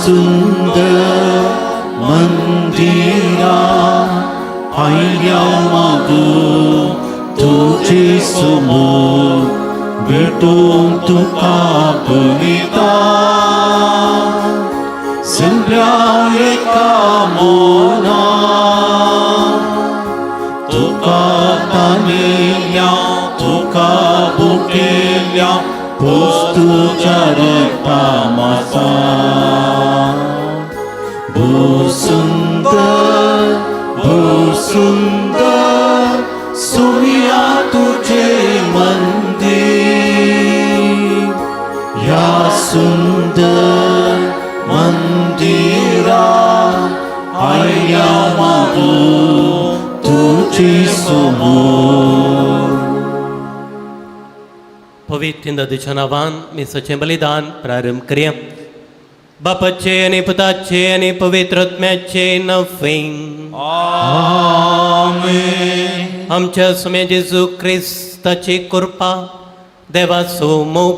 सुंदर मंदिरा आयल्या मागू तुजे समोर भेटूंक तुका बलिदान सगळ्या एका मना तुका तानेल्या तुका बुकेल्या पोस्तुच्या रक्ता मासा भोव सुंदर सुमिया तुझे मंदिर या सुंदर मंदिरा आयल्या मागू तुझे समोर. पवित्र नदीच्या नांवान मिसाचें बलिदान प्रारंभ करया. बापाचे आनी पुताचे आनी पवित्र आत्म्याचे नफे. आमेन. आमच्या सुम्या जेजू क्रिस्ताची कृपा, देवाचो मोग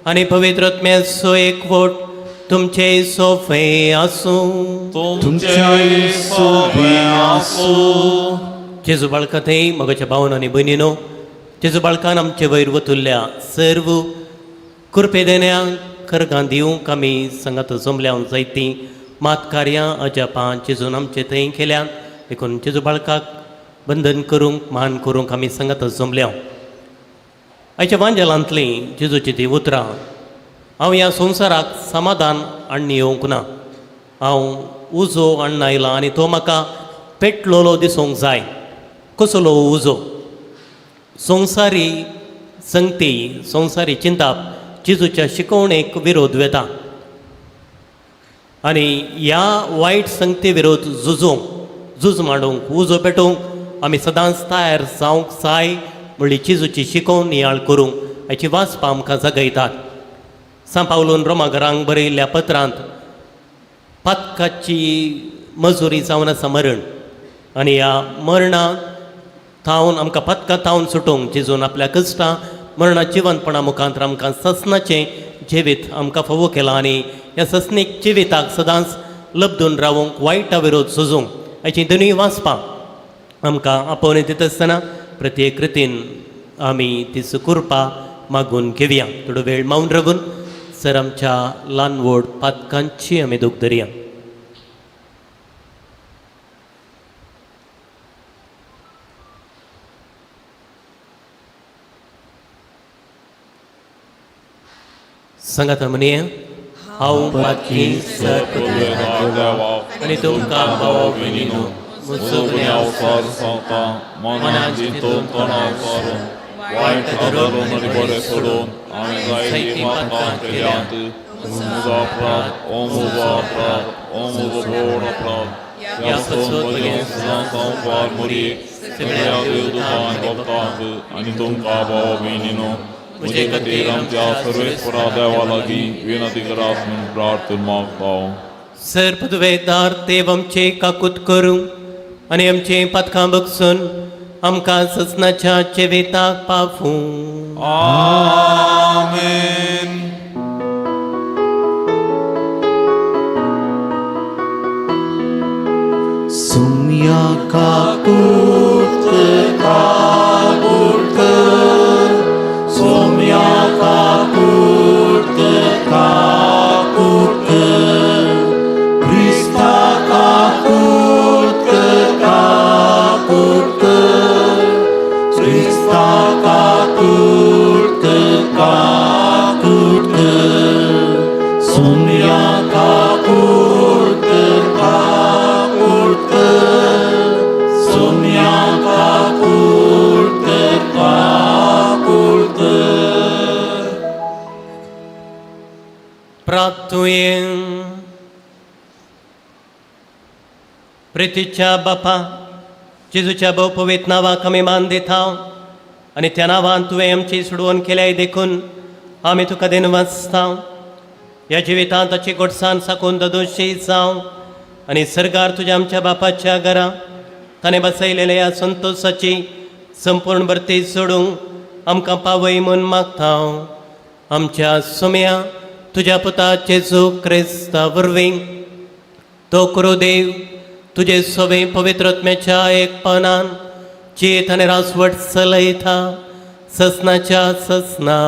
आनी पवित्र आत्म्याचो एकवट तुमचे सोफे आसूं. तुमच्याय सोबे आसूं. जेजू बाळका थंय मगाच्या भावन आनी भयणीनो, जेजू बाळकान आमचे वयर वतुल्ल्या सर्व कृपे देण्यांक करगां दिवंक आमी सांगात जमल्या जायतीं मात कार्यां अजापां जेजून आमचे थंय केल्यात. देखून जेजू बाळकाक बंधन करूंक मान करूंक आमी सांगात जमल्या. आयच्या वांजेलांतलीं जेजूची ती उतरां, हांव ह्या संवसाराक समाधान हाडून येवंक ना, हांव उजो हाडून आयला आनी तो म्हाका पेटलोलो दिसूंक जाय. कसलो उजो? संवसारी संगती, संवसारी चिंताप जेजूच्या शिकवणेक विरोध वेता आनी ह्या वायट संगती विरोध झुजूंक, झूज मांडूंक, उजो पेटोवंक आमी सदांच तयार जावंक जाय म्हणली जेजूची शिकवण नियाळ करूंक हाची वाचपां आमकां जगयतात. सांत पावलून रोमा घरांक बरयल्ल्या पत्रांत पातकाची मजुरी जावन आसा मरण आनी ह्या मरणा थावन आमकां पातकां थावन सुटोवंक जेजून आपल्या कश्टां मरणा जिवनपणा मुखांत आमकां ससनाचें जिवीत आमकां फावो केलां आनी ह्या ससनीक जिविताक सदांच लब्दून रावूंक, वायटा विरोध झुजूंक हाचीं दोनूय वाचपां आमकां आपोवणी दिता आसतना प्रत्येक कृतीन आमी ती कृपा मागून घेवया. थोडो वेळ मावन रावून सर आमच्या ल्हान व्हड पातकांची आमी दूख धरया. सांगात म्हणया, हांव पातकी आनी तुमकां भाव भयणीनो, म्हजो गुन्यांव सार सांगता, मनान चिंतून तोंडान सारून वायट धरून आनी बरें सोडून हांवें जायतीं पातकां केल्यांत. म्हजो अपराध, ओ म्हजो अपराध, ओ म्हजो व्हड अपराध. ह्या पासून म्हजें सदांच हांव फार मोरयेक सगळ्या देवदूतां आनी भक्तांक आनी तुमकां भाव भयणीनो म्हजे खातीर आमच्या सर्वेस्परा देवा लागीं विनंती करात म्हूण प्रार्थना मागता. सर पदवेदार देव आमचे काकूत करूं आनी आमचे पातकां बगसून आमकां ससनाच्या जिविताक पावूं. आमेन. सुम्या काकूत काकूत कर, सुम्या काकूत काकूत कर, क्रिस्ता काकूत काकूत कर, क्रिस्ता काकूत काकूत कर, सुम्या काकूत काकूत कर, सुम्या काकूत काकूत कर. प्रार्थुये. प्रितीच्या बापा, जेजूच्या भोवपवीत नांवाक आमी मान दिता आनी त्या नांवान तुवें आमची सोडवण केल्याय देखून आमी तुका देन वाचता. ह्या जिवितांत ताची गोडसान साकून ददोशी जावं आनी सरकार तुज्या आमच्या बापाच्या घरा ताणें बसयलेल्या ह्या संतोशाची संपूर्ण भरती सोडूंक आमकां पावय म्हूण मागता, आमच्या सुम्या तुज्या पुता जेजू क्रिस्ता वरवीं तो करो देव तुजे सोबे पवित्रत्म्याच्या एकपणान चेत आनी रासवट चलयता ससनाच्या ससना.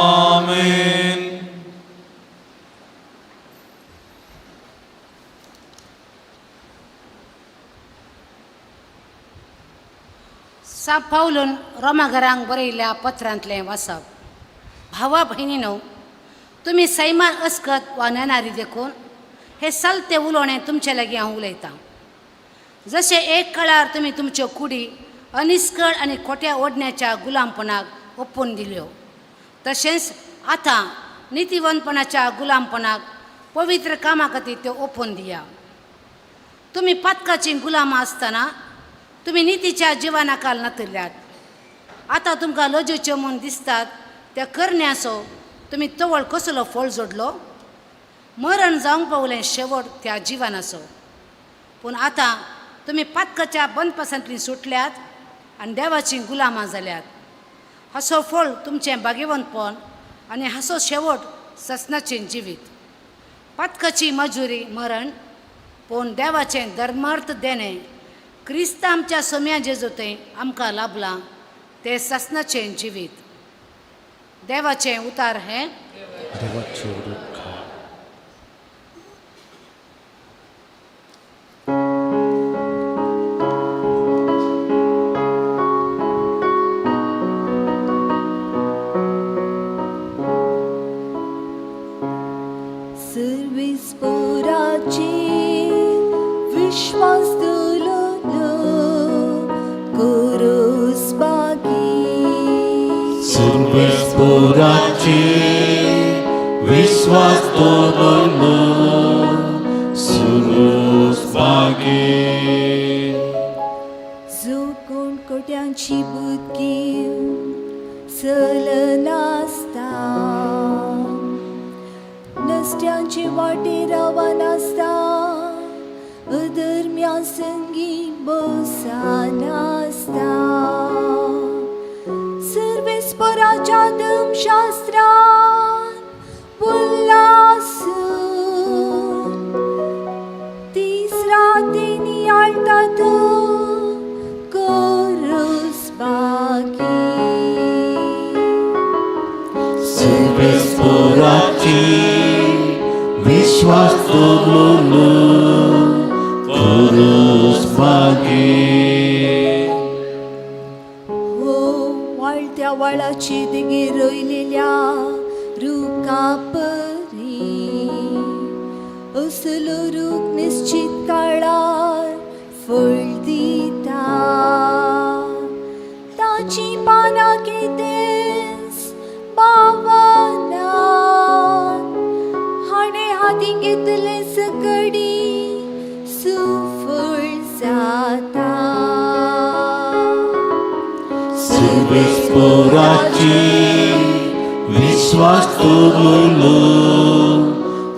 आमेन. सा पावलून रोमाघरांक बरयल्ल्या पत्रांतलें वाचप. भावा भयणीनो, तुमी सैमान अस्कत वा नेणारी देखून हे चलते उलोवणें तुमचे लागीं हांव उलयतां. जशें एक काळार तुमी तुमच्यो कुडी अनिस्कळ आनी खोट्या ओडण्याच्या गुलामपणाक ओपून दिल्यो, तशेंच आतां नितीवंतपणाच्या गुलामपणाक पवित्र कामा खातीर त्यो ओपून दिया. तुमी पातकाचीं गुलामां आसतना तुमी नितीच्या जिवनाकाल नातल्यात. आतां तुमकां लजेच्यो म्हूण दिसतात त्या करण्याचो तुमी तवळ कसलो फळ जोडलो? मरण जावंक पावलें शेवट त्या जिवनाचो. पूण आतां तुमी पातकाच्या बंदपासांतलीं सुटल्यात आनी देवाचीं गुलामां जाल्यात. हाचो फळ तुमचें भाग्यवंतपण आनी हाचो शेवट ससनाचें जिवीत. पातकाची मजुरी मरण, पूण देवाचें धर्मार्थ देणें क्रिस्त आमच्या सोम्या जेजू थंय आमकां लाभलां तें सासनाचें जिवीत. देवाचें उतार हें. देवाचे उपकार. सर्वेस्पोराचे विश्वास दवरलो करोस बागी. सर्वेस्पोराचे विश्वास दवरलो सुरूस बागे. जो कोण कोट्यांची बुदकी चलनासता, नसट्यांचे वाटेर रावनासता, अधर्म्या संगी बसनासता, सर्वेस्पराच्या धर्मशास्त्रान उल्लासून दीस राती नियाळटा तो करोस बागी. सर्वेस्पोराचे विश्वास दवरलो करोस बागे. हो वाळत्या वाळाची देगेर रोयलेल्या रुखापरी, असलो रूख निश्चित काळार फळ दिता, ताची पानां केदेंच बावनात, हाणें हातीं घेतलें सकडी सुफळ जाता. सर्वेस्पोराचे विश्वास दवरलो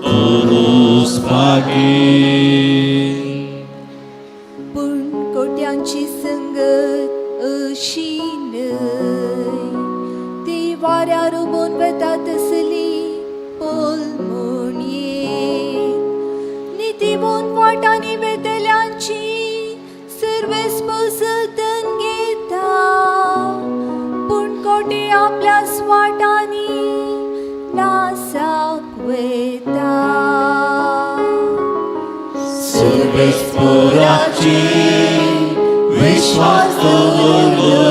करोस बागे. पूण कोट्यांची संगत अशी न्हय, ती वाऱ्यार उबोन वता तसली पोल म्हूण येत. नितीबोन वाटांनी वेतल्यांची सर्वेस्पोर जतन घेता, पूण कोटे आपल्या स्वाटांनी नासाक वता. सर्वेस्पोराचे विश्वास दवरलो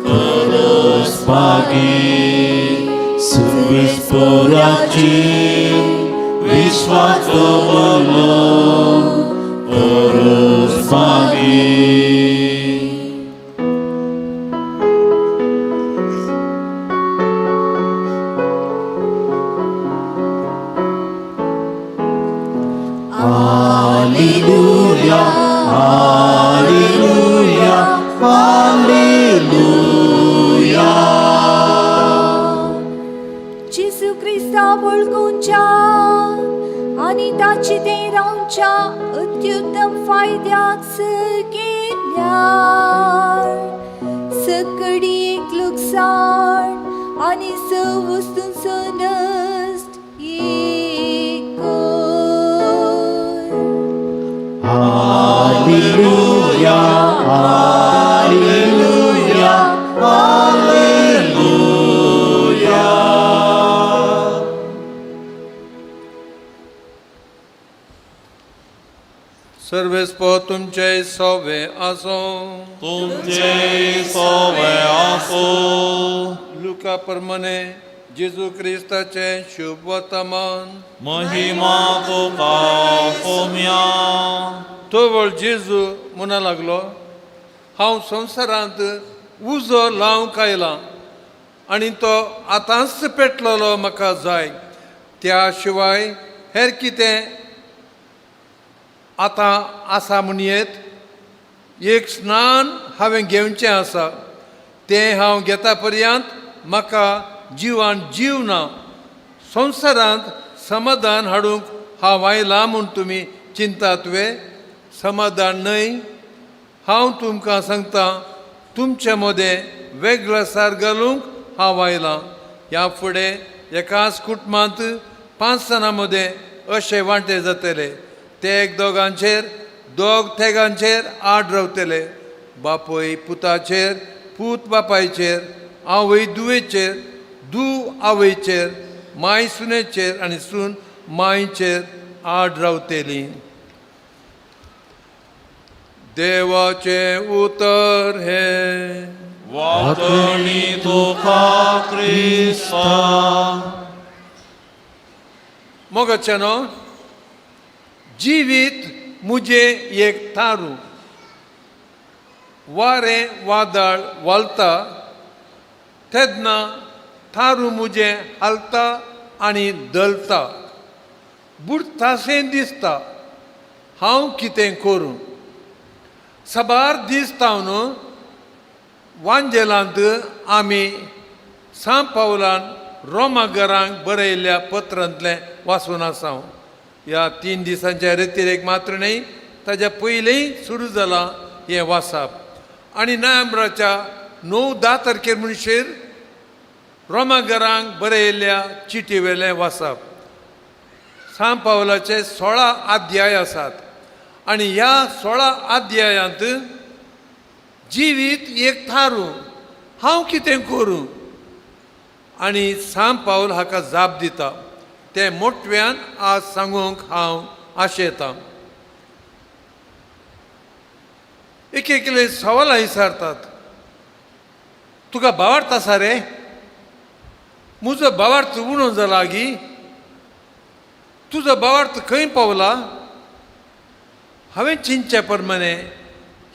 करोस बागे. सर्वेस्पोराचे विश्वास दवरलो करोस बागे. Alleluia, Alleluia, Alleluia. जेजू क्रिस्ता वळखुच्या आनी ताची ते रावच्या अत्युत्तम फायद्याक सर केल्यार सकडी एक लुकसाण आनी स वस्तूंचो नश्ट एक कर. Hallelujah, hallelujah, hallelujah. सर्वेस्पो तुमचे सोवे आसो. तुमचे सोवे आसो. लुका प्रमाणे जेजू क्रिस्ताचे शुभ वर्तमान. महिमा तुका सोम्या. तोवळ जेजू म्हणा लागलो, हांव संवसारांत उजो लावंक आयलां आनी तो आतांच पेटलेलो म्हाका जाय. त्या शिवाय हेर कितें आतां आसा म्हणयेत? एक स्नान हांवें घेवचें आसा, तें हांव घेता पर्यंत म्हाका जिवान जीव ना. संवसारांत समाधान हाडूंक हांव आयलां म्हूण तुमी चिंतात वे? समाधान न्हय, हांव तुमकां सांगता, तुमचे मदें वेगळो सार घालूंक हांव आयलां. ह्या फुडें एकाच कुटुंबांत पांच जाणां मदें अशे वांटे जातले, ते एक दोगांचेर, दोग तेगांचेर आड रावतले. बापूय पुताचेर, पूत बापायचेर, आवय धुवेचेर, धूव आवयचेर, माय सुनेचेर आनी सून मायचेर आड रावतली. देवाचें उतर हें. वाकणी तुका क्रिस्ता. मोगाच्यानो, जिवीत मुजें एक तारू. वारें वादळ वालता तेन्ना तारू मुजें हालता आनी दलता, बुडटाशें दिसता. हांव कितें करूं? साबार दीस न्हू वांजेलांत आमी सांत पावलान रोमा घरांक बरयल्ल्या पत्रांतलें वाचून आसा. ह्या 3 दिसांच्या रेतिरेक मात्र न्हय, ताज्या पयलींय सुरू जालां हें वाचप. आनी नोव्हेंबराच्या 9-10 तारखेर म्हणशीर रोमा घरांक बरयल्ल्या चिटी वेलें वाचप. सांत पावलाचे 16 अध्याय आसात आनी ह्या 16 अध्यायांत जिवीत एक थारूं, हांव कितें करूं आनी सांत पावल हाका जाप दिता, तें मोटव्यान आज सांगूंक हांव आशेतां. एक एकले सवालां विचारतात, तुका भावार्थ आसा रे? म्हजो भावार्थ उणो जाला गी? तुजो भावार्थ खंय पावला? हांवें चिंतचे प्रमाणे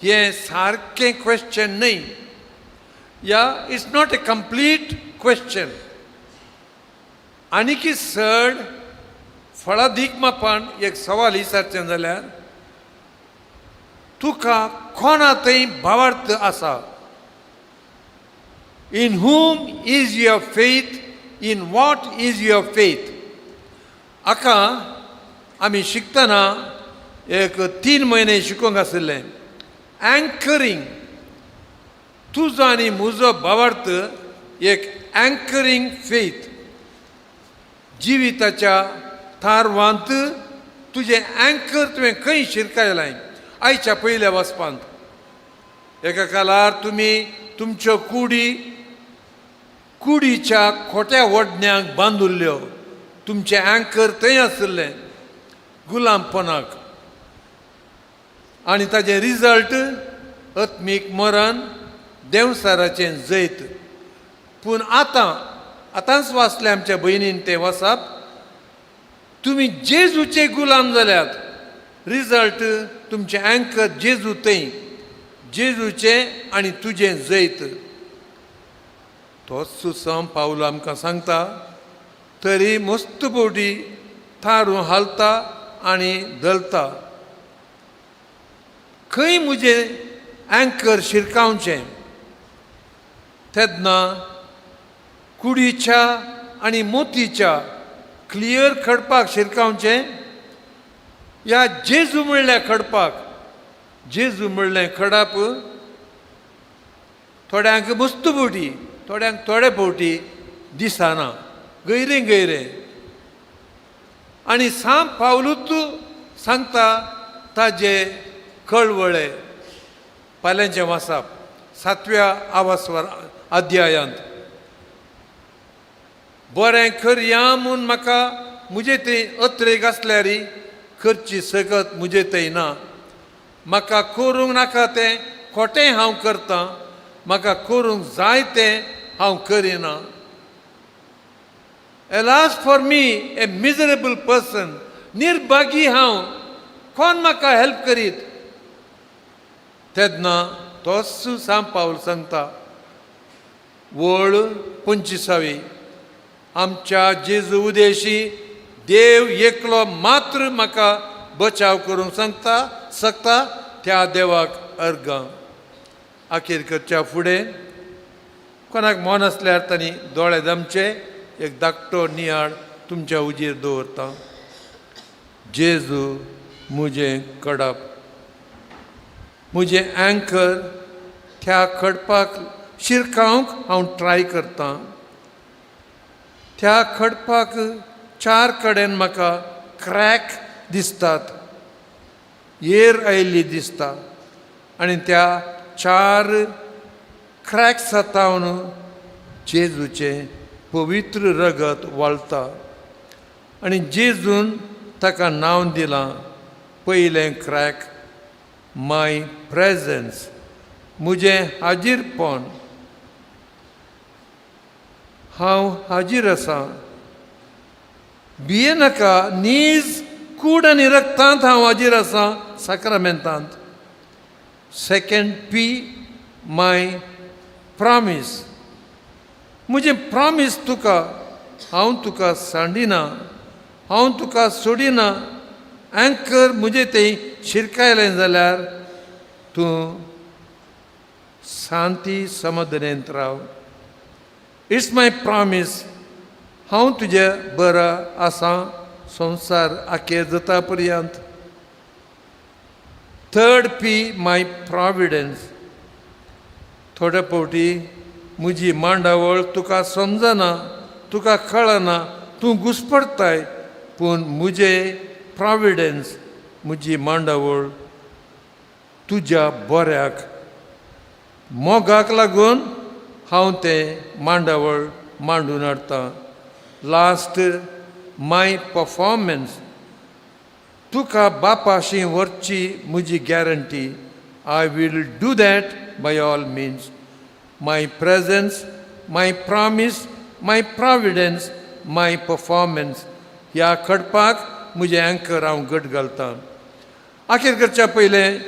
हें सारकें क्वेश्चन न्हय. या it's not a complete question. आनीकी चड फळादीक मापान एक सवाल विचारचें जाल्यार, तुका कोणा थंय भावार्थ आसा? In whom is your faith? In what is your faith? हाका आमी शिकतना एक 3 म्हयने शिकोवंक आशिल्लें अँकरींग. तुजो आनी म्हजो भावार्थ एक अँकरींग फेथ. जिविताच्या तारवांत तुजें अँकर तुवें खंय शिरकायलाय? आयच्या पयल्या वचपांत एका काळार तुमी तुमच्यो कुडी कुडीच्या खोट्या वडण्यांक बांदुल्ल्यो. तुमचें अँकर थंय आशिल्लें, गुलामपणाक, आनी ताजें रिजल्ट आत्मीक मरण, देंवसाराचें जैत. पूण आतां, आतांच वाचलें आमच्या भयणीन तें वचप, तुमी जेजूचे गुलाम जाल्यात. रिजल्ट तुमचें अँकर जेजू थंय, जेजूचें आनी तुजें जैत. तोच सांत पावलो आमकां सांगता, तरी मस्त बोटी तारूं हालता आनी धलता. खंय म्हजें अँकर शिरकावचें? तेन्ना कुडीच्या आनी मोतीच्या क्लियर खडपाक शिरकावचें या जेजू म्हणल्या खडपाक? जेजू म्हणलें खडप थोड्यांक मस्त बोटी, थोड्यांक थोडे फावटी. दिसना, गैरें गैरें. आनी सांत पावलूच सांगता ताजे कळवळे फाल्यांचें वाचप सातव्या आवासवर अध्यायांत. बरें करया म्हूण म्हाका म्हजे थंय अत्रेक आसल्यार करची सकत म्हजे थंय ना. म्हाका करूंक नाका तें खोटें हांव करतां, म्हाका करूंक जाय तें हांव करिना. Alas for me, a miserable person! निर्भागी हांव, कोण म्हाका हेल्प करीत? तेन्ना तोच सांत पावल सांगता, वळ 25वी, आमच्या जेजू उदेशी देव एकलो मात्र म्हाका बचाव करूंक सांगता शकता, त्या देवाक अर्गां. अखेर करच्या फुडें कोणाक मन आसल्यार तांणी दोळे दमचे. एक धाकटो नियाळ तुमच्या उजीर दवरता. जेजू म्हजें कडप, म्हजें अँकर. त्या खडपाक शिरकावंक हांव ट्राय करतां. त्या खडपाक चार कडेन म्हाका क्रॅक दिसतात, येर आयिल्ली दिसता आनी त्या चार क्रॅक जावन जेजूचें पवित्र रगत व्हाळता. आनी जेजून ताका नांव दिलां, पयलें क्रॅक माय प्रेजन्स, म्हजें हाजीरपण. हांव हाजीर आसा, भिये नाका. नीज कूड आनी रक्तांत हांव हाजीर आसा, साक्रामेंतांत. सेकंड पी, माय प्रॉमीस, म्हजें प्रॉमीस तुका. हांव तुका सांडिना, हांव तुका सोडिना. अँकर म्हजें तें शिरकायलें जाल्यार तूं शांती समाधानेंत राव. It's my promise. हांव तुजे बरो आसा संवसार आखेर जाता पर्यंत. थर्ड पी, माय प्रॉविडन्स. थोडे फावटी म्हजी मांडावळ तुका समजना, तुका कळना, तूं घुसपडताय, पूण म्हजें प्रॉविडन्स, म्हजी मांडावळ तुज्या बऱ्याक, मोगाक लागून हांव तें मांडावळ मांडून हाडटा. लास्ट, माय पफॉर्मन्स. तुका बापाशी व्हरची म्हजी guarantee. I will do that by all means. My presence, my promise, my providence, my performance. ह्या खडपाक म्हजें अँकर हांव घट घालतां. आखेर करच्या पयलें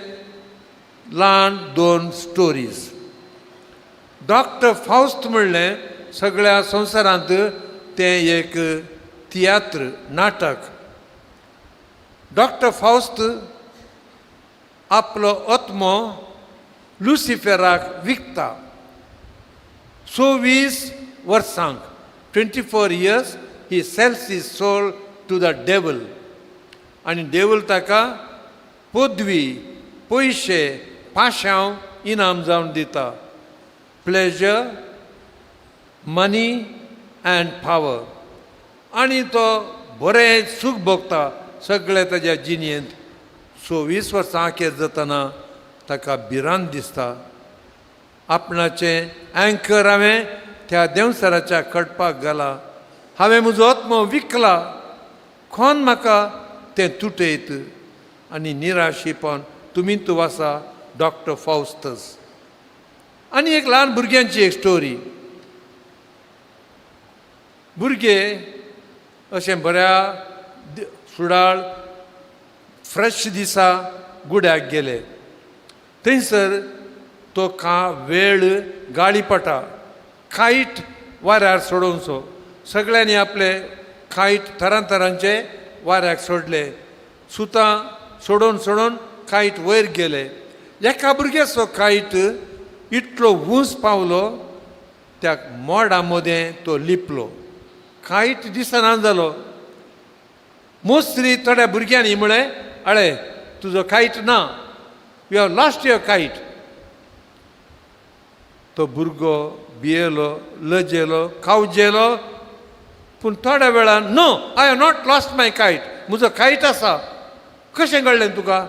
ल्हान दोन स्टोरीज. डॉक्टर फावस्त म्हणलें सगळ्या संवसारांत तें एक तियात्र नाटक. डॉक्टर फावस्त आपलो आत्मो लुसिफेराक विकता 24 वर्सांक. 24 years he sells his soul to the devil. आनी देवल ताका पदवी, पयशे, पाशांव इनाम जावन दिता, प्लेजर, मनी अँड पावर. आनी तो बरें सूख भोगता सगळे ताज्या जिणेंत. 24 वर्सां अखेर जातना ताका भिरांत दिसता, आपणाचें अँकर हांवें त्या देंवचाराच्या खडपाक घाला, हांवें म्हजो आत्मो विकला, कोण म्हाका तें तुटयत? आनी निराशीपण. तुमी तूं आसा डॉक्टर फावस्तस. आनी एक ल्हान भुरग्यांची एक स्टोरी. भुरगे अशें बऱ्या सुडाळ फ्रेश दिसा गुड्याक गेले. थंयसर तो का वेळ गाळीपटा कायट वाऱ्यार सोडोवचो. सगळ्यांनी आपले कायट तरांतरांचे वाऱ्याक सोडले. सुतां सोडोवन सोडोवन कायट वयर गेले. एका भुरग्याचो कायट इतलो ऊंच पावलो, त्या मोडा मदें तो लिपलो, कायट दिसना जालो. मोस्त्री थोड्या भुरग्यांनी म्हळें, "अळे, तुजो कायट ना, you have lost your kite." तो भुरगो भियेलो, लजेलो, कावजेलो. पूण थोड्या वेळान, "No, I have not lost my kite. म्हजो कायट आसा. कशें कळ्ळें तुका?"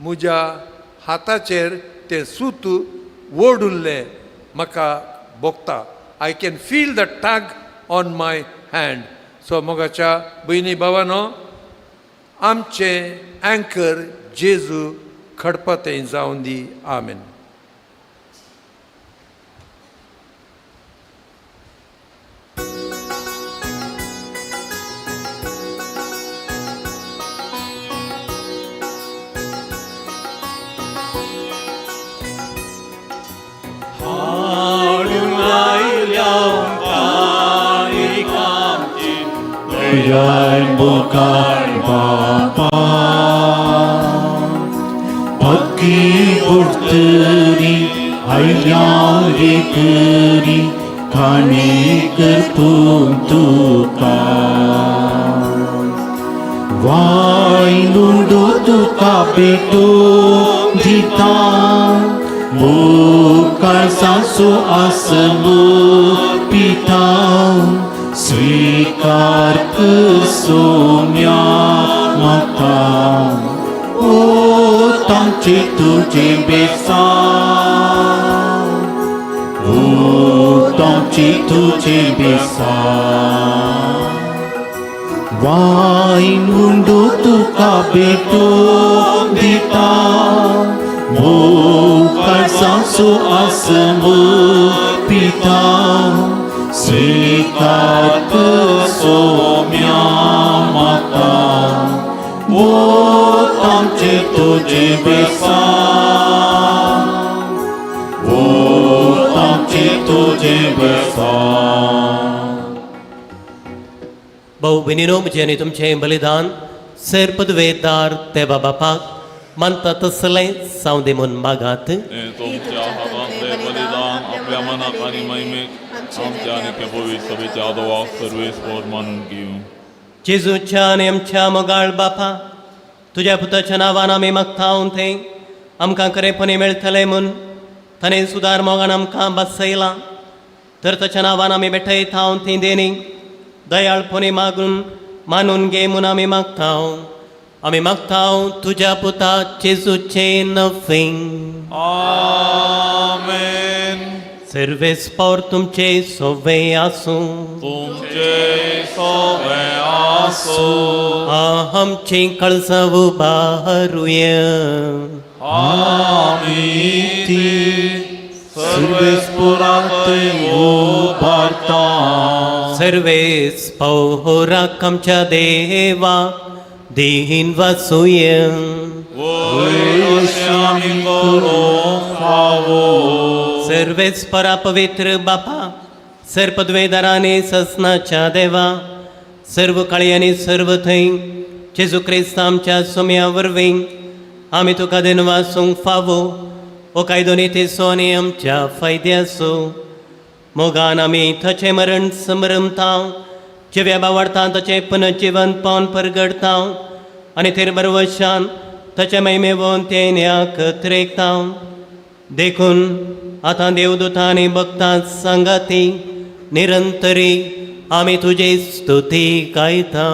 म्हज्या हाताचेर तें सूत ओड उरलें म्हाका भोगता. I can feel the tug on my hand. So मोगाच्या भयणी भावानो, आमचें अँकर जेजू खडपतें जावन दी. आमेन. हाडून आयल्या काळिकांची दयान मुखार बापा पक्की उठतरी आयल्या रे करी काणे करपून तुका वायनुडो तुका पेटो दिता मुखार सासू आसमो पिता स्वीकार कर सोम्या माता ओ तांचे तुझे बेसा ओ तांचे तुझे बेसा वायन उंडो तुका भेटो दिता मुखार सासू आसमो पिता स्वीकार कर सोम्या माता ओ तांचे तुझे बेसा ओ तांचे तुझे बेसा. भाऊ भयणीनो, म्हजें आनी तुमचें बलिदान सर पदवेदार देवा बापाक मानता तसलें जावं दी म्हूण मागात. हें तुमच्या हातांतलें बलिदान आपल्या मनाक आनी महिमेक आमच्या आनी त्या पवित्र सभेच्या आदोवाक सर्वेस्पर मानून घेवं. जेजूच्या आनी आमच्या मोगाळ बापा, तुज्या पुताच्या नांवान आमी मागता थंय आमकां खरेपणी मेळटलें म्हूण ताणें सुदार मोगान आमकां बसयलां, तर ताच्या नांवान आमी भेटयता थंय देणी दयाळपणी मागून मानून घे म्हूण आमी मागता. आमी मागता तुज्या पुता जेजूचें नफींग. आमेन. सर्वेस्पर तुमचे सोवे आसूं. तुमचे सवे आसूं. आमचीं काळजां उबारुया. आमी ती सर्वेस्परात उबारता. सर्वेस्पोराक आमच्या देवा दीन वासूया. वयर आमी करूंक फावो. सर्वेस्परा पवित्र बापा, सर पदवेदाराने ससनाच्या देवा, सर्व काळी आनी सर्व थंय जेजू क्रिस्त आमच्या सोम्या वरवीं आमी तुका देन वासूंक फावो हो कायदो नितीचो आनी आमच्या फायद्याचो. मोगान आमी ताचें मरण समरमता, जिव्या बावडता ताचें पुनर्जिवन पावन परगडता आनी थेर बरवशान ताच्या महिमेवोन तें न्याक त्रेकता. देखून आतां देवदूतांनी भक्तां सांगाती निरंतरी आमी तुजी स्तुती गायता.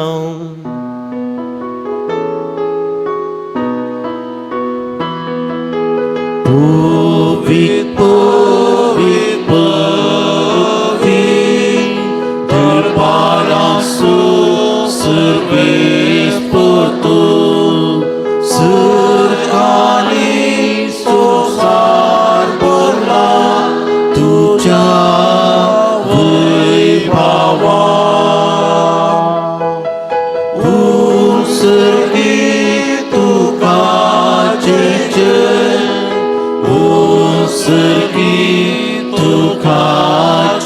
पवित्र पवित्र पवित्र दरबारासो सर्वेस्पर सरकानी संवसार भरला तुज्या वैभवा. उत्सर्गी तुका जय जय, उत्सर्गी तुका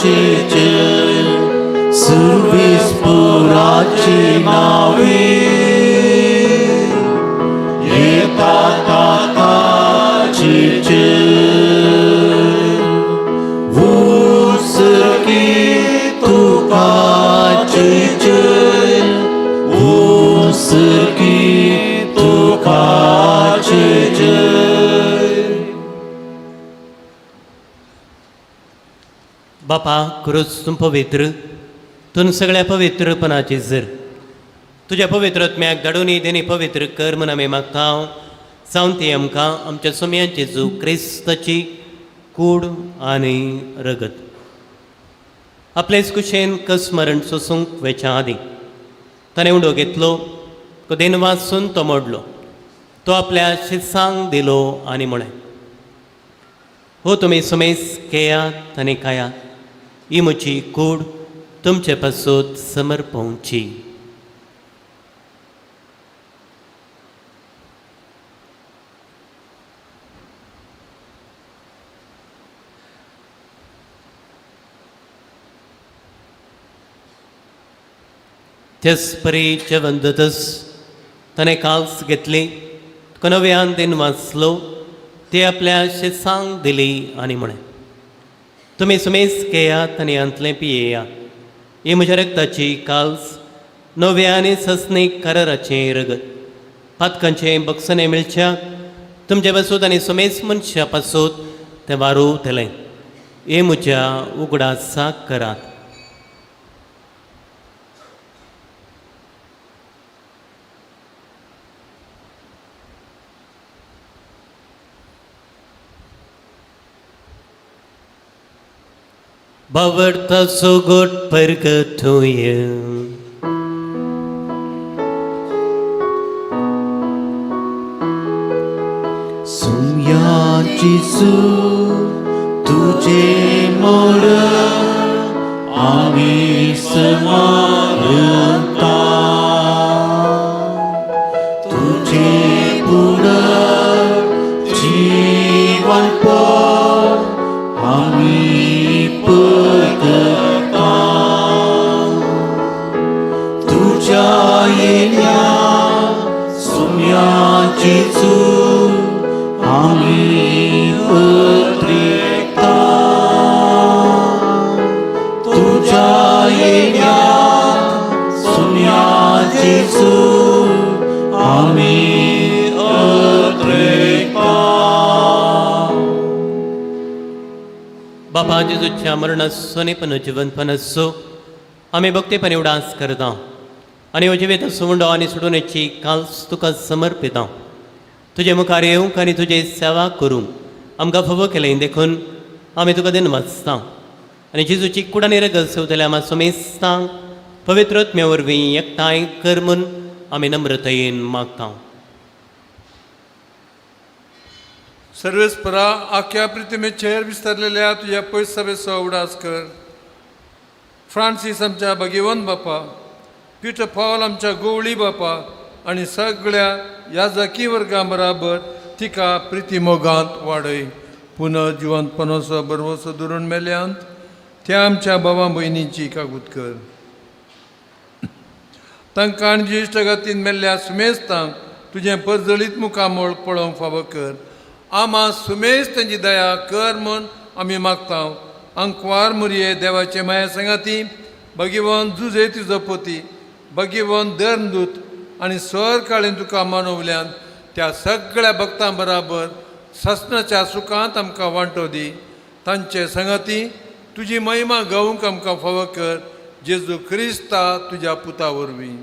जय जय, सर्वेस्पराचे नावे येता ताका जय जय. उत्सर्गी तुका जय जय, उत्सर्गी तुका जय जय. बापा क्रूस तूं पवित्र, तूं सगळ्या पवित्रपणाची जर तुज्या पवित्र आत्म्याक धाडून देणी पवित्र कर म्हूण आमी मागता. जावन ती आमकां आमच्या सोम्याचे जेजू क्रिस्ताची कूड आनी रगत आपलेच कुशेन कसमरण सोसूंक वेच्या आदीं ताणें उडो घेतलो, तो देन वाचून तो मोडलो, तो आपल्या शिसांक दिलो आनी म्हळें, हो तुमी सुमेस घेयात आनी खायात, ही म्हजी कूड तुमचे पासून समर्पोवची. त्याच परी जेवण जातच ताणें काल्स घेतली, तुका नव्यान दिन वाचलो, ते आपल्या शिसांक दिली आनी म्हळें, तुमी सुमेस घेयात आनी हांतलें पियेयात, ही म्हज्या रक्ताची काल्स नव्या आनी ससनीक कराराचें रगत, पातकांचें बक्षणें मेळच्या तुमचे पासूत आनी सुमेस मनशा पासूत तें वारोवतलें. हे म्हज्या उगडासाक करात. बावडता सोगोट परगतोय सुम्या जेजू तुझे मोर आमी स्मरता, तुझे पुर जीवन आमी पगता, तुझ्या येण्या सुम्या जेजू आमी उतरिता, तुझ्या येण्या सुम्या जेजू आमी उतरिता. बाबा जेजूच्या मरणाचो आनी पुनर्जिवनपणाचो आमी भक्तीपणी उडास करता आनी हो जिवीत सुवंडो आनी सोडून काल्स तुका समर्पिता. तुजे मुखार येवंक आनी तुजी सेवा करूंक आमकां फावो केलें देखून आमी तुका दिन वाचता आनी जेजूची कूड आनी रगत सेवतल्या आमा सुमेस्तांक पवित्र आत्म्या वरवीं एकठांय कर म्हूण आमी नम्रतायेन मागता. सर्वेस्परा आख्या प्रितिमेचेर विस्तारलेल्या तुज्या पयस सभेचो उडास कर. फ्रांसीस आमच्या भगिवन बापा, पिटर पावल आमच्या गोवळी बापा आनी सगळ्या याजकी वर्गां बराबर तिका प्रिती मोगांत वाडय. पुनः जिवंतपणाचो बरवसो धरून मेल्यांत त्या आमच्या बाबा भयणींची कागूत कर. तांकां आनी ज्येश्ठ मेल्ल्या सुमेस्तांक तुजें परजळीत मुखामळ पळोवंक फावो कर. आमा सुमेस तांची दया कर म्हूण आमी मागता. अंकवार मुरये देवाचे माया सांगाती भगिवन जुजे तुजो पोती भगिवन धर्मदूत आनी सर काळेन तुका मानवल्यान त्या सगळ्या भक्तां बराबर ससनाच्या सुखांत आमकां वांटो दी. तांचे संगाती तुजी महिमा गावंक आमकां फावो कर. जेजू क्रिस्ता तुज्या पुता वरवीं.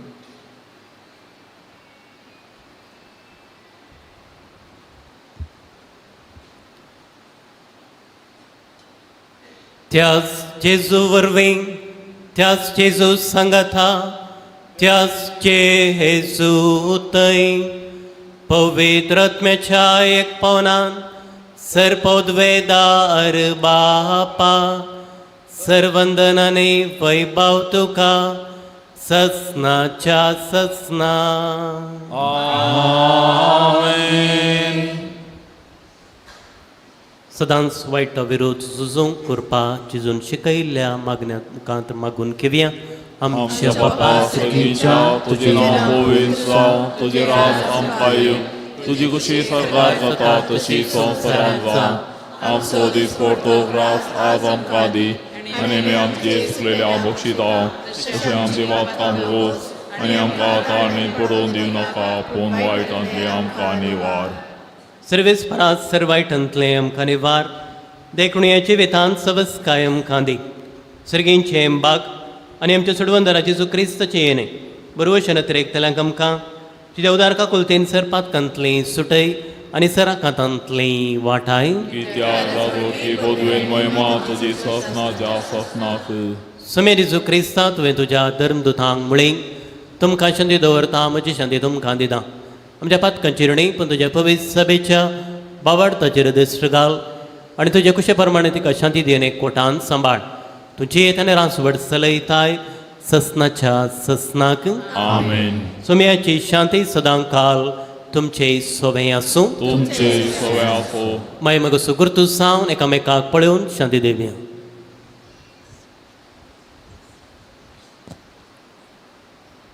त्याच जेजू वरवीं, त्याच जेजू सांगाता, त्याच जेजू थंय पवित्र आत्म्याच्या एक पावनान सर्पद्वेदार बापा सर्वंदनाने वैभव तुका ससनाच्या ससना. आमेन. सदांच वायट विरोध झुजूंक कृपा चिजून शिकयल्ल्या मागण्या मुखांत मागून घेवया. आमच्या आमच्या बापा सर्गीच्या, तुजें नांव पवित्र जावं, तुजें राज आमकां येवं, तुजी खुशी स्वर्गार जाता तशी संवसारांत जावं. आमचो दिसपडतो ग्रास आज आमकां दी आनी आमी आमचे चुकलेल्या बक्षिता तशें आमचे वापकां भोगोस आनी आमकां ताळणी पडोवन दिवं नाका, पूण वायटांतली आमकां निवार. सर्वेस परात सर वायटांतलें आमकां निवार, देखून ह्या जिवितांत सवसकाय आमकां दी. सर्गींचे बाग आनी आमच्या सोडवंदरा जेजू क्रिस्ताचें येणें बरवशन अतिरेकतल्यांक आमकां तुज्या उदार काकुलतेन सर पातकांतली सुटय आनी सराकातांतली वाटाय. कित्याक राजवटी पदवेन महिमा तुजी सपनाच्या सपनाक. समे जेजू क्रिस्ता, तुवें तुज्या धर्मदुतांक म्हळें, तुमकां शांती दवरता, म्हजी शांती तुमकां दिता. आमच्या पातकांची न्हय पूण तुज्या पवित्र सभेच्या बावाडताचेर दृश्ट घाल आनी तुजे कुशे प्रमाणे तिका शांती दिवन एक कोटान सांबाळ. तुजी येत आनी रासवड चलयताय ससनाच्या ससनाक. आमेन. सोम्याची शांती सदां काल तुमचे सोबें आसूं. तुमचे सगळे आसो. मागीर मगो सुगुर्तू सावन एकामेकाक पळोवन शांती दिवया.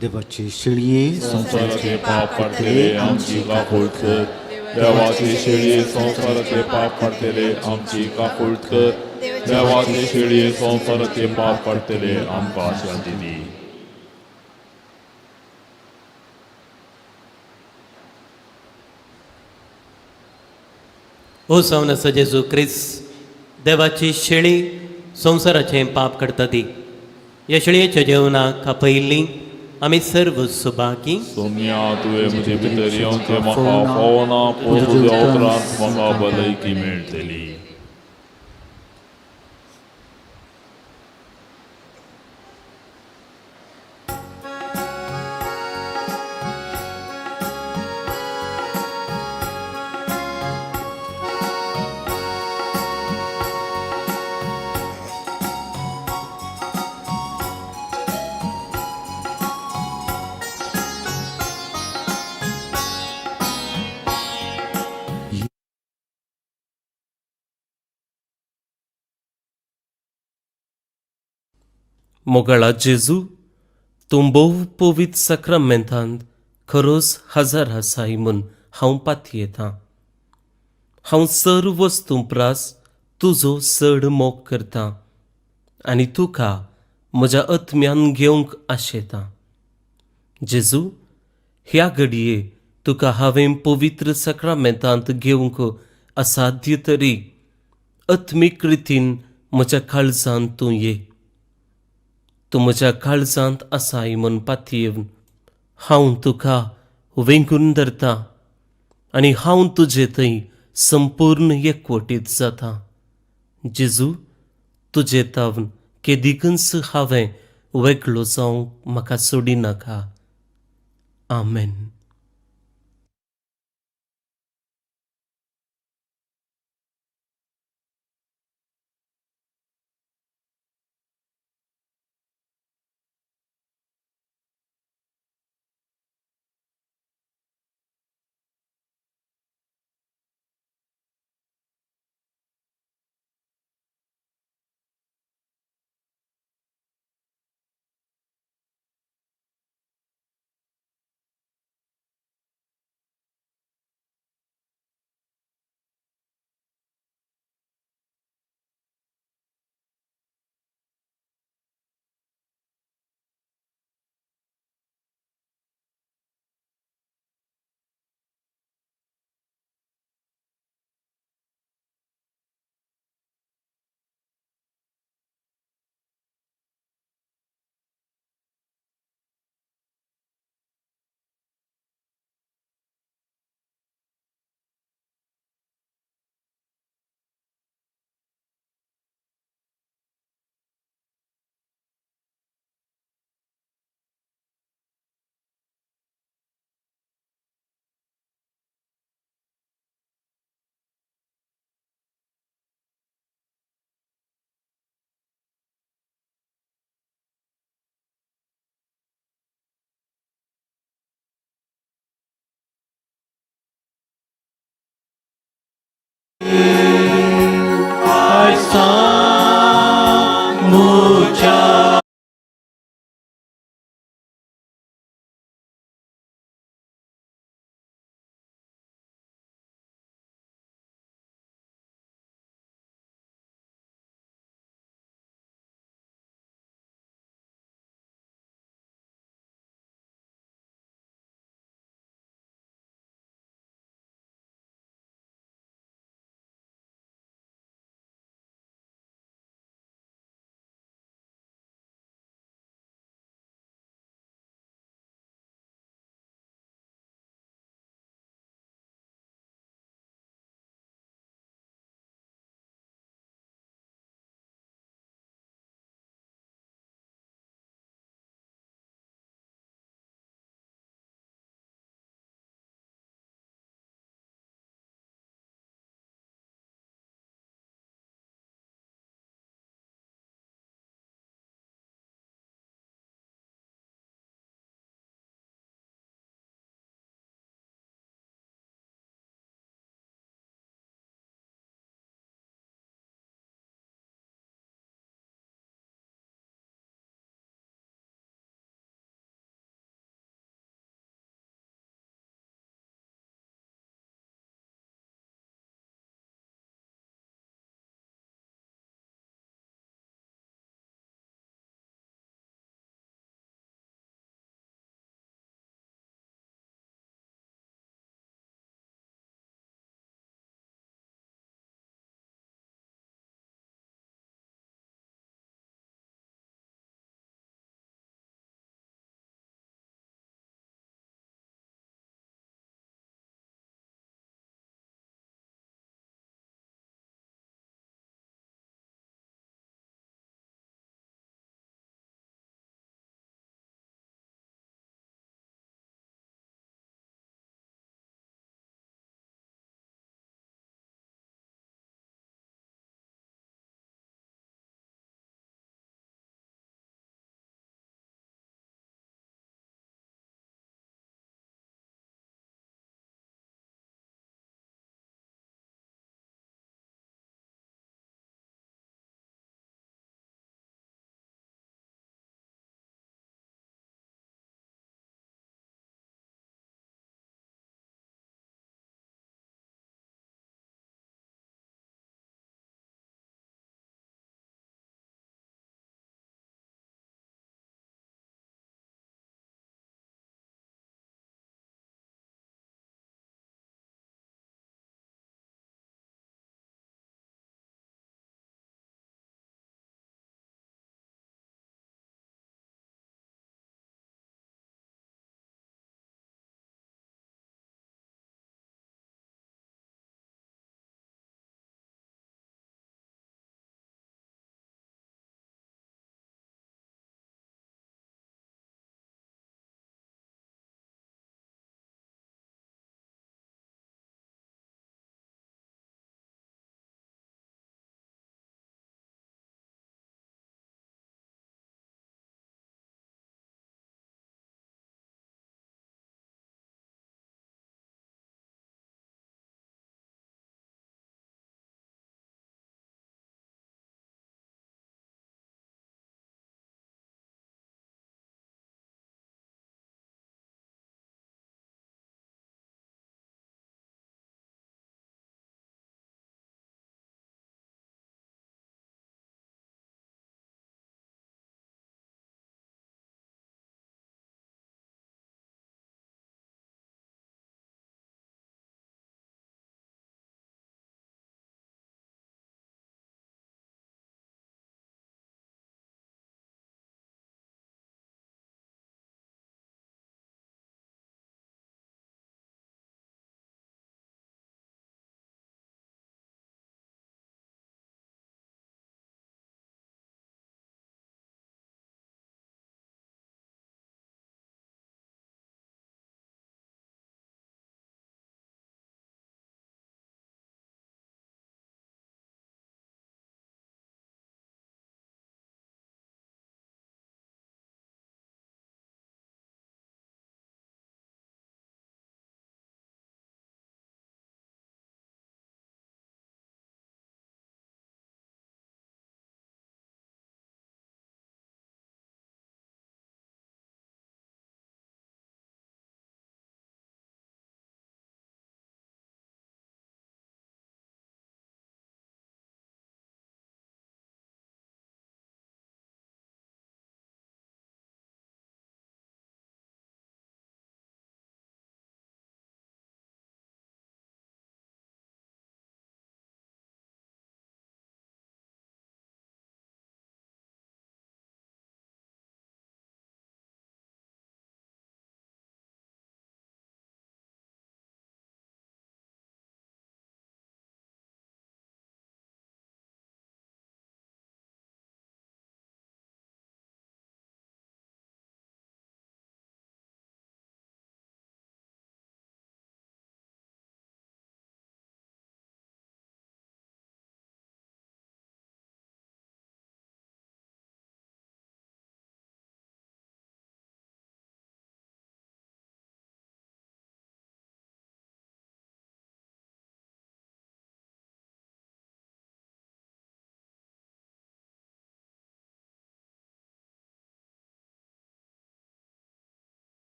देवाची शेळये संवसाराचे पाप काडटले आमची काकूळ कर. देवाची शेळी संवसाराचे पाप काडटले आमची काकूळ कर. देवाची शेळी संवसाराचे पाप काडटले आमकां शांती दी. ओ जावन आसा जेजू क्रिस्त, देवाची शेळी संवसाराचें पाप काडटा ती, ह्या शेळयेच्या जेवणाक आपयल्ली आमी सर्व सुभागी. सोम्या, तुवें म्हजे भितर येवचें म्हाका फावना, पूण तुज्या उपरांत म्हाका भलायकी मेळटली. मोगाळा जेजू, तूं भोव पवित्र साक्रामेंतांत खरोच हजर आसाय म्हूण हांव पातयेतां. हांव सर्व वस्तूं प्रास तुजो चड मोग करतां आनी तुका म्हज्या आत्म्यान घेवंक आशेतां. जेजू, ह्या घडये तुका हांवें पवित्र साक्रामेंतांत घेवंक असाध्य तरी आत्मीक रितीन म्हज्या काळजांत तूं ये. तूं म्हज्या काळजांत आसाय म्हूण पातयेवन हांव तुका वेंगून धरतां आनी हांव तुजे थंय संपूर्ण एकवटीत जाता. जेजू, तुजे तावन केदिकूच हांवें वेगळो जावंक म्हाका सोडिनाका. आमेन.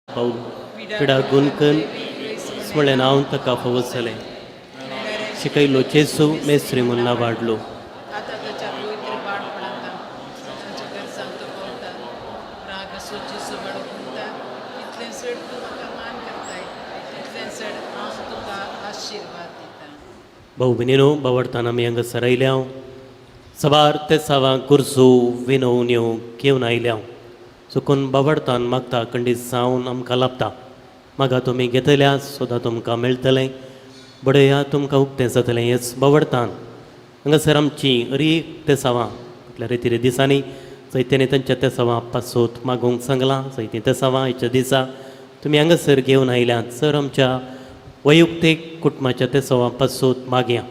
पावल पिडा गुनकन म्हळ्ळें नांव ताका फावो जालें. शिकयलो जेजू मेस्त्री म्हूण नांवाडलो. आतां ताच्या पवित्र बाळपणांत ताच्या गरजांक तो पावता राग असोची सवड उरता. इतलें चड तूं म्हाका मान करताय, तितलें चड हांव तुका आशिर्वाद दितां. भाऊ भयणीनो, बावडताना आमी हांगासर आयल्या, सबार तेसावां गुरसो विनवण्यो घेवन आयल्या. चुकून बावडतान मागता खंडीत जावन आमकां लाबता. मागा तुमी घेतल्या, सोदा तुमकां मेळटलें, बडया तुमकां उक्तें जातलें. हेच बावडतान हांगासर आमची अरेक तेसावां म्हटल्यार रिती दिसांनी चैत्यानी तांच्या तेसावां पासोत मागूंक सांगलां. चैती तेसावां आयच्या दिसा तुमी हांगासर घेवन आयल्यात. सर आमच्या वैयक्तीक कुटुंबाच्या तेसावां पासोत मागया.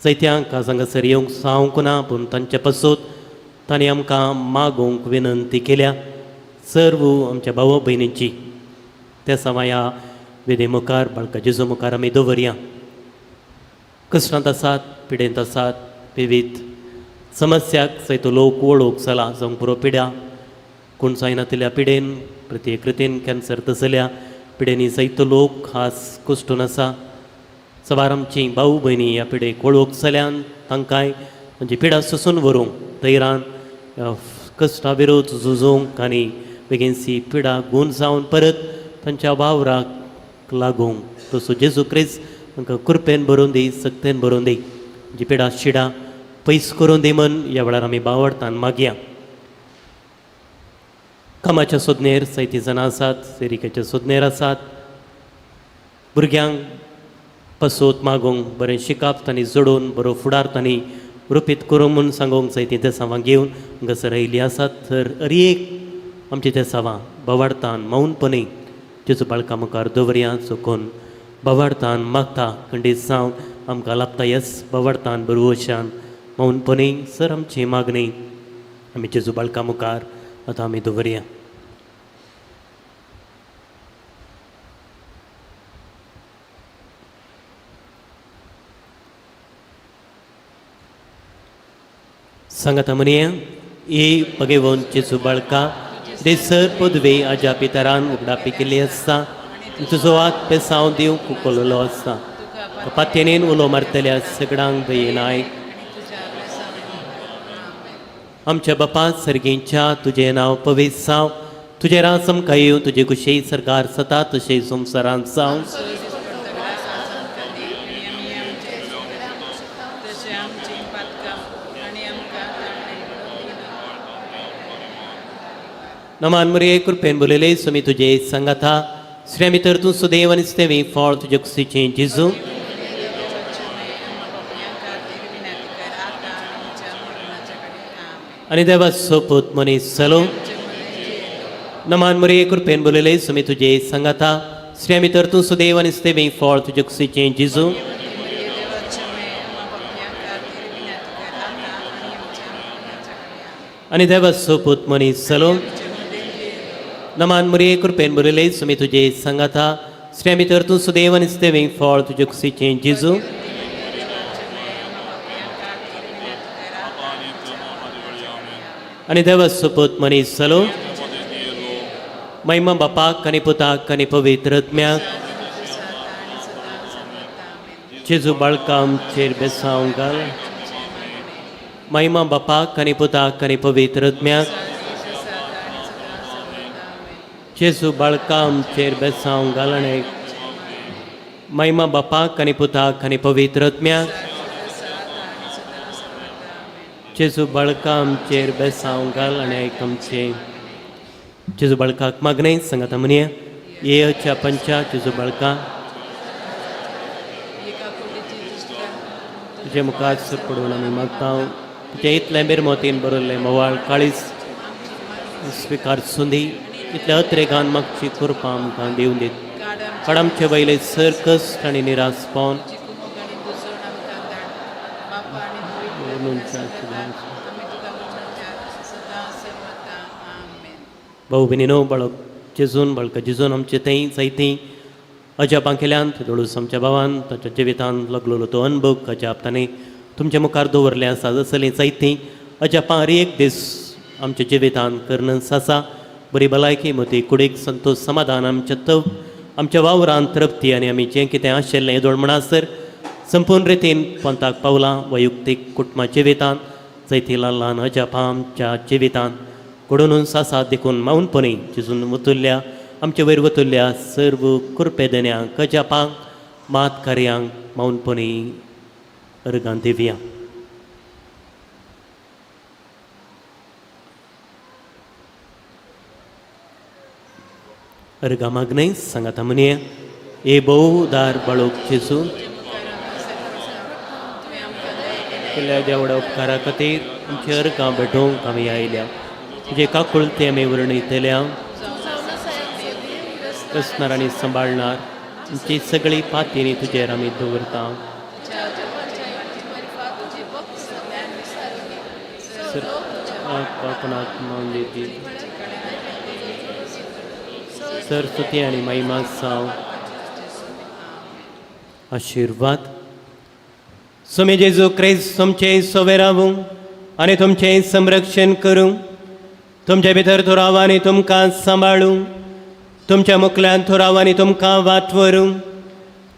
चैत्यांक आज हांगासर येवंक जावंक ना, पूण तांचे पासत तांणी आमकां मागूंक विनंती केल्या. सर्व आमच्या भाव भयणींची तेसावां ह्या विधी मुखार बाळका जेजू मुखार आमी दवरया. कश्टांत आसात, पिडेंत आसात, विवीध समस्याक सयत लोक वळोवंक जाला. जावंक पुरो पिड्या कोण जायनातिल्ल्या पिडेन प्रतिकृतीन कॅन्सर तसल्या पिडेनी जायतो लोक खास कुश्टून आसा. सबार आमची भाऊ भयणी ह्या पिडेक वळोवंक जाल्यान तांकांय म्हणजे पिडा सोसून व्हरूंक धैरान कश्टा विरोध झुजोवंक आनी बेगीनसी पिडा गूण जावन परत तांच्या वावराक लागूंक तसो जेजू क्रिस्त तांकां कृपेन भरून दी, सक्तेन भरून दी, जी पिडा शिडा पयस करून दी म्हण ह्या वेळार आमी बावडतान मागया. कामाच्या सोदनेर जायतीं जाणां आसात, सेरिकेच्या सोदनेर आसात. भुरग्यांक पसोत मागूंक बरें शिकप तांणी जोडून बरो फुडार तांणी रुपीत करूंक म्हूण सांगूंक जायतीं तेसांवां घेवन हांगासर आयिल्लीं आसात. तर अरेक आमची तेसांवां बवाडतान मौनपणी जेजू बाळका मुखार दवरया. चुकून बवाडतान मागता खंडीत जावन आमकां लाबता. येस बवाडतान बरवशान मौनपणी सर आमची मागणी आमी जेजू बाळका मुखार आतां आमी दवरया. सांगाता म्हणया, ए बगेवन जेजू बाळका, देसर पदवे आज्या पितरान उगडापी केल्ली आसता. तुजो हात पेसांव दिवंक उखललो आसता. पातयेन उलो मारतल्या सगळ्यांक दयेन आयक. आमच्या बापा सर्गींच्या, तुजें नांव पवित्र जावं, तुजें राज आमकां येवं, तुजे कुशी सरकार सता तशें संवसारांत जावं. तशें आमची पातकां आनी आमकां ताणें नमान मरिये, कृपेन बोलयले, सुमी तुजे सांगाता, श्री भितर तूं सुदैव आनी स्तेवी फळ तुजे कुशीचें जेजू. विनंती कर आतां आनी आमच्या मरणाच्या कडेन. आमेन. आनी देवा सोपूत मनीस जालो. नमान मरिये, कृपेन बोलयले, सुमी तुजे सांगाता, श्री भितर तूं सुदैव आनी स्तेवी फळ तुजे कुशीचें जेजू. देवाचे बापया खातीर विनंती कर आतां आनी आमच्या मरणाच्या कडेन. आमेन. आनी देवा सोपूत मनीस जालो. नमान मरिये, कृपेन बोलयले, सुमी तुजे सांगाता, श्री भितर तूं सुदैव आनी स्तेवी फळ तुजे कुशीचें जेजू. आनी देवा सोपूत मनीस जालो. महिमा बापाक आनी पुताक आनी पवित्र आत्म्याक. जेजू बाळका आमचेर बेसांव घाल. महिमा बापाक आनी पुताक आनी पवित्र आत्म्याक. जेजू बाळका आमचेर बेसांव घाल. आनी महिमा बापाक आनी पुताक आनी पवित्र आत्म्याक. जेजू बाळका आमचेर बेसांव घाल आनी आयक आमचें जेजू बाळकाक मागणें. सांगाता म्हणया, येच्या पंचा जेजू बाळका, तुजे मुखार पडून आमी मागता, तुजें इतलें बेरमोतीन बरयल्लें मोवाळ काळीज स्विकार सुंदी. इतल्या अत्रेगान मागची कृपा आमकां दिवन दीत. काड आमचे वयले सर कश्ट आनी निराश पावन. भाऊ भयणीनो, बाळक जेजून बाळका जेजून आमचे थंय जायतीं अजापां केल्यान. दोळूस आमच्या भावान ताच्या जिवितान लागलेलो तो अनभोग अजाप ताणें तुमच्या मुखार दवरलें आसा. जसलीं जायतीं अजापां हर एक दीस आमच्या जिवितान करनस आसा. बरी भलायकी मोती कुडीक संतोश समाधान आमच्या तव आमच्या वावरान तृप्ती आनी आमी जें कितें आशिल्लें येदोळ म्हणसर संपूर्ण रितीन पंथाक पावलां वैयक्तीक कुटुंबा जिवितांत जैती ल्हान ल्हान अजापां आमच्या जिवितांत घडोवनूच आसात देखून मावनपणी जेजून वतुल्ल्या आमचे वयर वतुल्ल्या सर्व कृपेदन्यांक अजापांक मात कार्यांक मावनपणी अर्गां दिवया. अर्गां मागणें सांगाता म्हणया ए भोव दार बाळोक जेजू केल्ल्या देवडा उपकारा खातीर आमची अर्गां भेटोवंक आमी आयल्या तुजे काकुळते आमी वर्णयतल्या कसणार आनी सांबाळणार आमची सगळी पातीनी तुजेर आमी दवरता. आपणाक मान दिती सरस्वती आनी महिमा साव आशिर्वाद. स्वामी जेजू क्रिस्त तुमचें सोवे रावूं आनी तुमचें संरक्षण करूं, तुमचे भितर थोराव आनी तुमकां सांबाळूं, तुमच्या मुखल्यान थोराव आनी तुमकां वाट व्हरूं,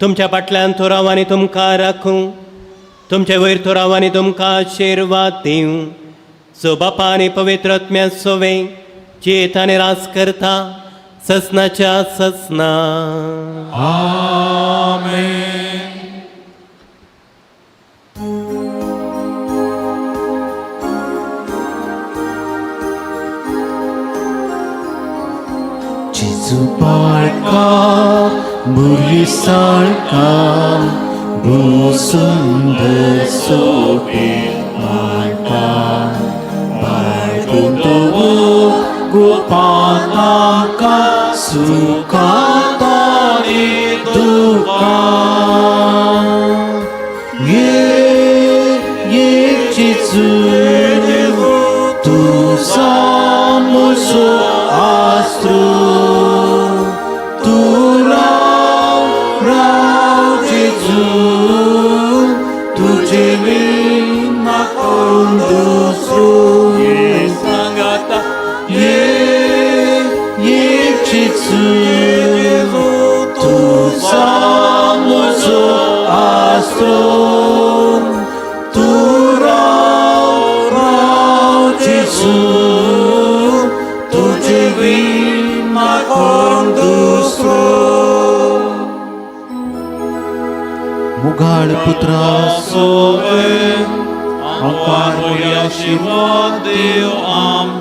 तुमच्या फाटल्यान थोराव आनी तुमकां राखूं, तुमचे वयर थोराव आनी तुमकां आशिर्वाद दिवं. जो बापा आनी पवित्र आत्म्या सोवे चेत आनी रास करता ससनाच्या ससना. आमेन. जेजू बाळका मुरली साळका भोव सुंदर सोबीत बाळका बाळगून गोपानाका सुखात आनी दुखात. ये ये जेजू तुझा म्हजो आस्रो, तूं राव राव जेजू तुजे विना कोण दुसरो. सांगाता ये ये जेजू तुझा म्हजो आस्रो, तूं राव राव जेजू तुजे विना कोण दुसरो. मुगाळ पुत्रा सोवे आमकां आशिर्वाद देव. आमेन.